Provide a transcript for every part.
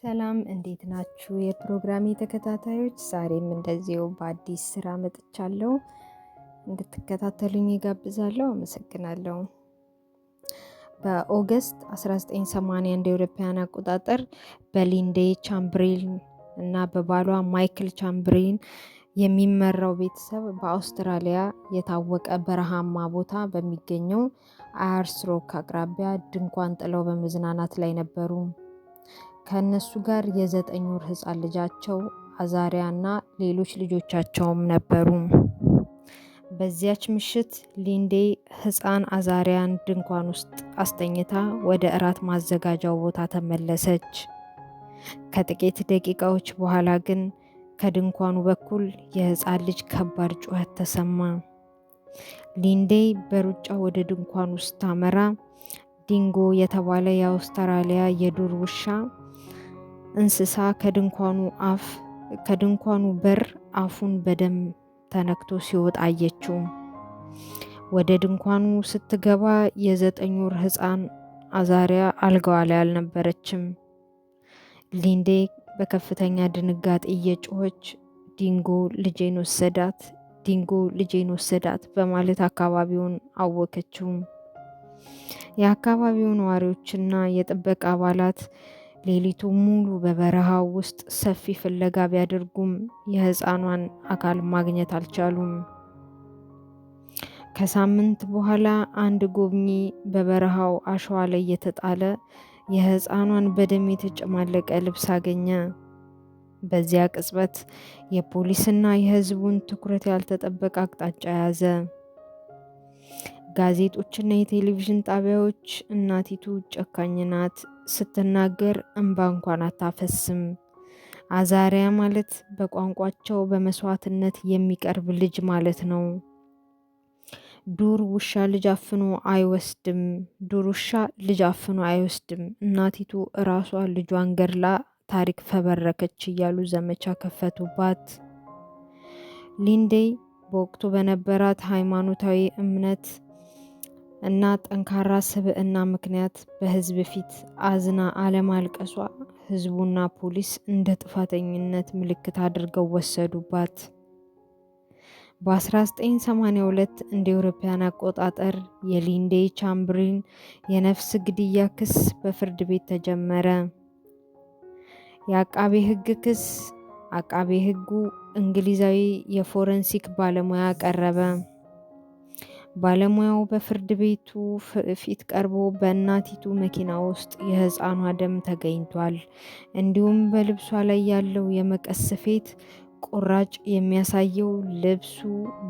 ሰላም እንዴት ናችሁ? የፕሮግራሜ ተከታታዮች፣ ዛሬም እንደዚሁ በአዲስ ስራ መጥቻለሁ። እንድትከታተሉኝ እጋብዛለሁ። አመሰግናለሁ። በ August 1980 እንደ አውሮፓውያን አቆጣጠር በሊንዴ ቻምብሬል እና በባሏ ማይክል ቻምብሬን የሚመራው ቤተሰብ በአውስትራሊያ የታወቀ በረሃማ ቦታ በሚገኘው አየርስ ሮክ አቅራቢያ ድንኳን ጥለው በመዝናናት ላይ ነበሩ። ከእነሱ ጋር የ9 ወር ህፃን ልጃቸው አዛሪያ እና ሌሎች ልጆቻቸውም ነበሩ። በዚያች ምሽት ሊንዴ ህፃን አዛሪያን ድንኳን ውስጥ አስተኝታ ወደ እራት ማዘጋጃው ቦታ ተመለሰች። ከጥቂት ደቂቃዎች በኋላ ግን ከድንኳኑ በኩል የህፃን ልጅ ከባድ ጩኸት ተሰማ። ሊንዴ በሩጫ ወደ ድንኳኑ ስታመራ ዲንጎ የተባለ የአውስትራሊያ የዱር ውሻ እንስሳ ከድንኳኑ በር አፉን በደም ተነክቶ ሲወጣ አየችው። ወደ ድንኳኑ ስትገባ የ9 ወር ህፃን አዛሪያ አልጋዋ ላይ አልነበረችም። ሊንዴ በከፍተኛ ድንጋጤ እየጮኸች "ዲንጎ ልጄን ወሰዳት፣ ዲንጎ ልጄን ወሰዳት" በማለት አካባቢውን አወከችው። የአካባቢው ነዋሪዎችና የጥበቃ አባላት ሌሊቱ ሙሉ በበረሃው ውስጥ ሰፊ ፍለጋ ቢያደርጉም የህፃኗን አካል ማግኘት አልቻሉም። ከሳምንት በኋላ አንድ ጎብኚ በበረሃው አሸዋ ላይ የተጣለ የህፃኗን በደም የተጨማለቀ ልብስ አገኘ። በዚያ ቅጽበት የፖሊስና የህዝቡን ትኩረት ያልተጠበቀ አቅጣጫ ያዘ። ጋዜጦችና የቴሌቪዥን ጣቢያዎች "እናቲቱ ጨካኝ ናት፣ ስትናገር እንባ እንኳን አታፈስም። አዛሪያ ማለት በቋንቋቸው በመስዋዕትነት የሚቀርብ ልጅ ማለት ነው። ዱር ውሻ ልጅ አፍኖ አይወስድም። ዱር ውሻ ልጅ አፍኖ አይወስድም። እናቲቱ እራሷ ልጇን ገድላ ታሪክ ፈበረከች" እያሉ ዘመቻ ከፈቱባት። ሊንዴ በወቅቱ በነበራት ሃይማኖታዊ እምነት እና ጠንካራ ስብዕና ምክንያት በህዝብ ፊት አዝና አለማልቀሷ ህዝቡና ፖሊስ እንደ ጥፋተኝነት ምልክት አድርገው ወሰዱባት። በ1982 እንደ አውሮፓውያን አቆጣጠር የሊንዴ ቻምብሪን የነፍስ ግድያ ክስ በፍርድ ቤት ተጀመረ። የአቃቤ ህግ ክስ። አቃቤ ህጉ እንግሊዛዊ የፎረንሲክ ባለሙያ ቀረበ። ባለሙያው በፍርድ ቤቱ ፊት ቀርቦ በእናቲቱ መኪና ውስጥ የህፃኗ ደም ተገኝቷል፣ እንዲሁም በልብሷ ላይ ያለው የመቀስ ስፌት ቁራጭ የሚያሳየው ልብሱ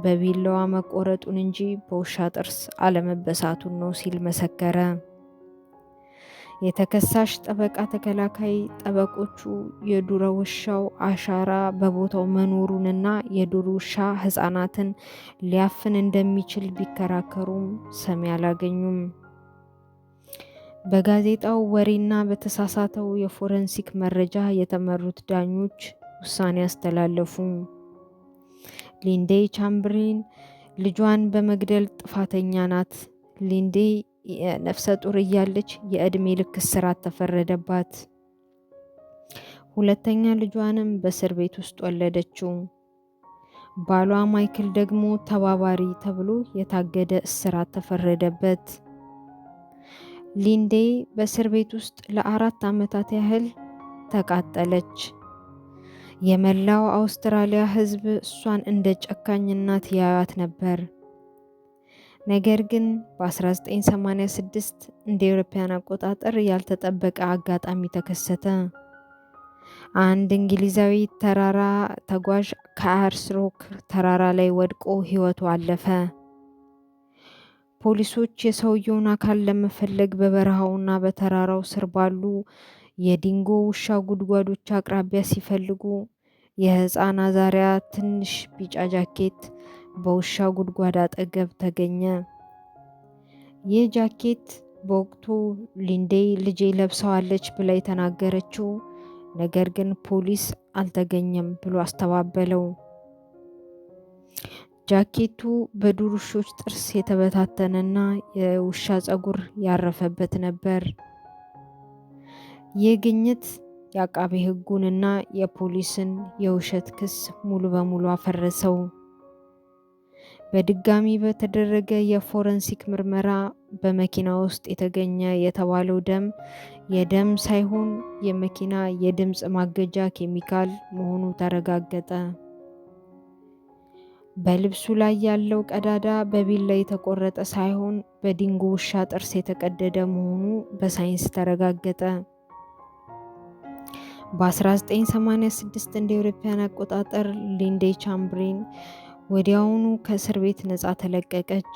በቢላዋ መቆረጡን እንጂ በውሻ ጥርስ አለመበሳቱን ነው ሲል መሰከረ። የተከሳሽ ጠበቃ ተከላካይ ጠበቆቹ የዱር ውሻው አሻራ በቦታው መኖሩንና የዱር ውሻ ህጻናትን ሊያፍን እንደሚችል ቢከራከሩም ሰሚ አላገኙም። በጋዜጣው ወሬና በተሳሳተው የፎረንሲክ መረጃ የተመሩት ዳኞች ውሳኔ አስተላለፉ። ሊንዴ ቻምብሪን ልጇን በመግደል ጥፋተኛ ናት። ሊንዴ ነፍሰ ጡር እያለች የእድሜ ልክ እስራት ተፈረደባት። ሁለተኛ ልጇንም በእስር ቤት ውስጥ ወለደችው። ባሏ ማይክል ደግሞ ተባባሪ ተብሎ የታገደ እስራት ተፈረደበት። ሊንዴ በእስር ቤት ውስጥ ለ4 ዓመታት ያህል ተቃጠለች። የመላው አውስትራሊያ ሕዝብ እሷን እንደ ጨካኝ እናት ያያት ነበር። ነገር ግን በ1986 እንደ አውሮፓውያን አቆጣጠር ያልተጠበቀ አጋጣሚ ተከሰተ። አንድ እንግሊዛዊ ተራራ ተጓዥ ከአየርስ ሮክ ተራራ ላይ ወድቆ ሕይወቱ አለፈ። ፖሊሶች የሰውየውን አካል ለመፈለግ በበረሃውና በተራራው ስር ባሉ የዲንጎ ውሻ ጉድጓዶች አቅራቢያ ሲፈልጉ የህፃን አዛሪያ ትንሽ ቢጫ ጃኬት በውሻ ጉድጓድ አጠገብ ተገኘ። ይህ ጃኬት በወቅቱ ሊንዴ ልጄ ለብሰዋለች ብላ የተናገረችው፣ ነገር ግን ፖሊስ አልተገኘም ብሎ አስተባበለው። ጃኬቱ በዱር ውሾች ጥርስ የተበታተነና የውሻ ፀጉር ያረፈበት ነበር። ይህ ግኝት የአቃቤ ሕጉንና የፖሊስን የውሸት ክስ ሙሉ በሙሉ አፈረሰው። በድጋሚ በተደረገ የፎረንሲክ ምርመራ በመኪና ውስጥ የተገኘ የተባለው ደም የደም ሳይሆን የመኪና የድምፅ ማገጃ ኬሚካል መሆኑ ተረጋገጠ። በልብሱ ላይ ያለው ቀዳዳ በቢላ የተቆረጠ ሳይሆን በዲንጎ ውሻ ጥርስ የተቀደደ መሆኑ በሳይንስ ተረጋገጠ። በ1986 እንደ አውሮፓውያን አቆጣጠር ሊንዴ ቻምብሪን ወዲያውኑ ከእስር ቤት ነፃ ተለቀቀች።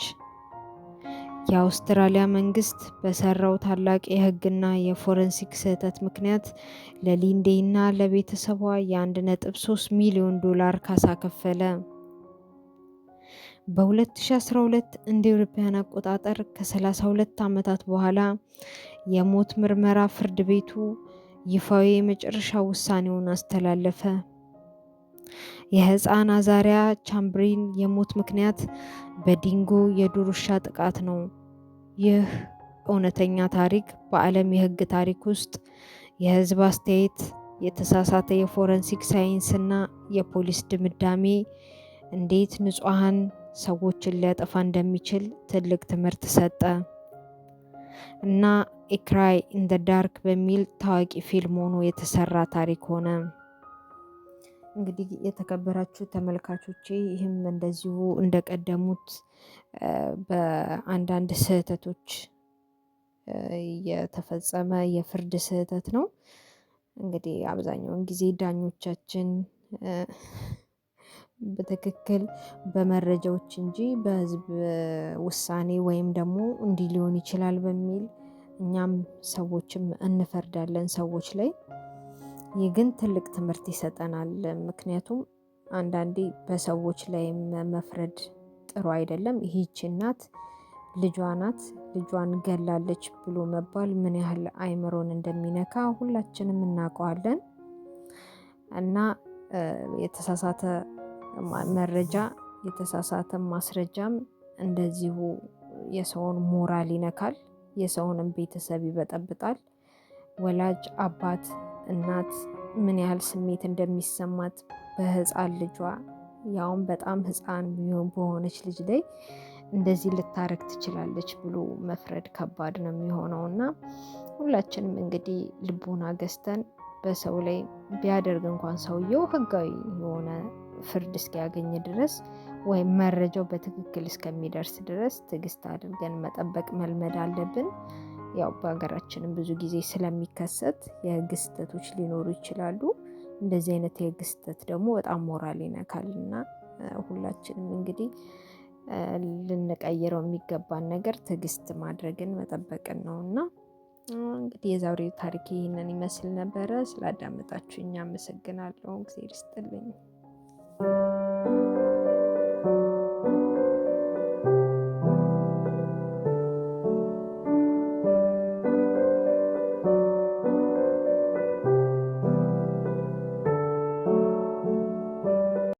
የአውስትራሊያ መንግስት በሰራው ታላቅ የህግና የፎረንሲክ ስህተት ምክንያት ለሊንዴ እና ለቤተሰቧ የ1.3 ሚሊዮን ዶላር ካሳ ከፈለ። በ2012 እንደ አውሮፓውያን አቆጣጠር ከ32 ዓመታት በኋላ የሞት ምርመራ ፍርድ ቤቱ ይፋዊ የመጨረሻ ውሳኔውን አስተላለፈ። የህፃን አዛሪያ ቻምብሪን የሞት ምክንያት በዲንጎ የዱር ውሻ ጥቃት ነው። ይህ እውነተኛ ታሪክ በዓለም የህግ ታሪክ ውስጥ የህዝብ አስተያየት፣ የተሳሳተ የፎረንሲክ ሳይንስ እና የፖሊስ ድምዳሜ እንዴት ንጹሐን ሰዎችን ሊያጠፋ እንደሚችል ትልቅ ትምህርት ሰጠ እና A Cry in the Dark በሚል ታዋቂ ፊልም ሆኖ የተሰራ ታሪክ ሆነ። እንግዲህ የተከበራችሁ ተመልካቾቼ፣ ይህም እንደዚሁ እንደቀደሙት በአንዳንድ ስህተቶች የተፈጸመ የፍርድ ስህተት ነው። እንግዲህ አብዛኛውን ጊዜ ዳኞቻችን በትክክል በመረጃዎች እንጂ በህዝብ ውሳኔ ወይም ደግሞ እንዲህ ሊሆን ይችላል በሚል እኛም ሰዎችም እንፈርዳለን ሰዎች ላይ። ይህ ግን ትልቅ ትምህርት ይሰጠናል። ምክንያቱም አንዳንዴ በሰዎች ላይ መፍረድ ጥሩ አይደለም። ይህች እናት ልጇ ናት፣ ልጇን ገላለች ብሎ መባል ምን ያህል አይምሮን እንደሚነካ ሁላችንም እናውቀዋለን። እና የተሳሳተ መረጃ፣ የተሳሳተ ማስረጃም እንደዚሁ የሰውን ሞራል ይነካል፣ የሰውንም ቤተሰብ ይበጠብጣል። ወላጅ አባት፣ እናት ምን ያህል ስሜት እንደሚሰማት በህፃን ልጇ፣ ያውም በጣም ህፃን በሆነች ልጅ ላይ እንደዚህ ልታረግ ትችላለች ብሎ መፍረድ ከባድ ነው የሚሆነው። እና ሁላችንም እንግዲህ ልቦና ገዝተን በሰው ላይ ቢያደርግ እንኳን ሰውየው ህጋዊ የሆነ ፍርድ እስኪያገኝ ድረስ ወይም መረጃው በትክክል እስከሚደርስ ድረስ ትዕግስት አድርገን መጠበቅ መልመድ አለብን። ያው በሀገራችንም ብዙ ጊዜ ስለሚከሰት የህግ ስህተቶች ሊኖሩ ይችላሉ። እንደዚህ አይነት የህግ ስህተት ደግሞ በጣም ሞራል ይነካል። እና ሁላችንም እንግዲህ ልንቀይረው የሚገባን ነገር ትዕግስት ማድረግን፣ መጠበቅን ነው። እና እንግዲህ የዛሬው ታሪክ ይህንን ይመስል ነበረ። ስላዳመጣችሁኝ አመሰግናለሁ። እግዜር ይስጥልኝ።